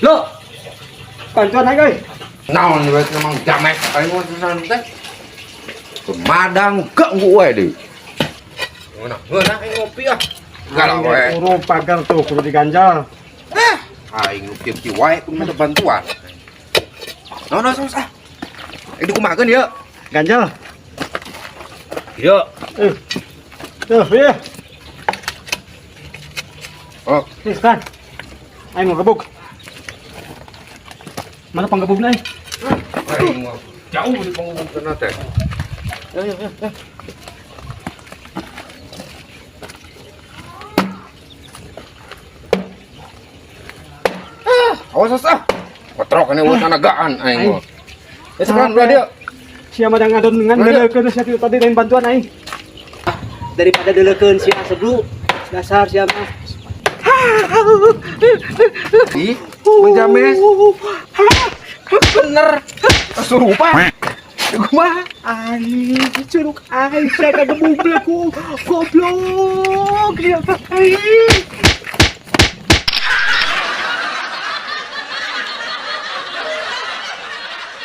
Lo. Bantuan aing euy. Naon we memang jamek aing mah susan teh. Madang ganggu wae deui. Ngeunah, ngeunah aing ngopi ah. Galau wae. Urung pagar tuh kudu diganjal. Ah, aing nu kieu-kieu wae kudu minta bantuan. Naon naon ah. Eh dikumahakeun ieu? Ganjal. Ieu. Eh. Tuh, iya. Oh, Nih, kan. Aing mau gebuk. Mana panggebukna euy? Aing mah jauh di panggebukna teh. Ya ya ya. Ya. Ah, awas awas ah. Kotrok ini ulah tanagaan aing mah. Ya sekarang ulah dia. Sia mah ngadon ngan Ulah dia. deuleukeun sia tadi lain bantuan aing. Daripada deuleukeun sia seblu dasar sia mah. Ih, menjames. Bener. Kesurupan. Kumaha? Aing curug aing sia kagebug ku. Goblok sia aing.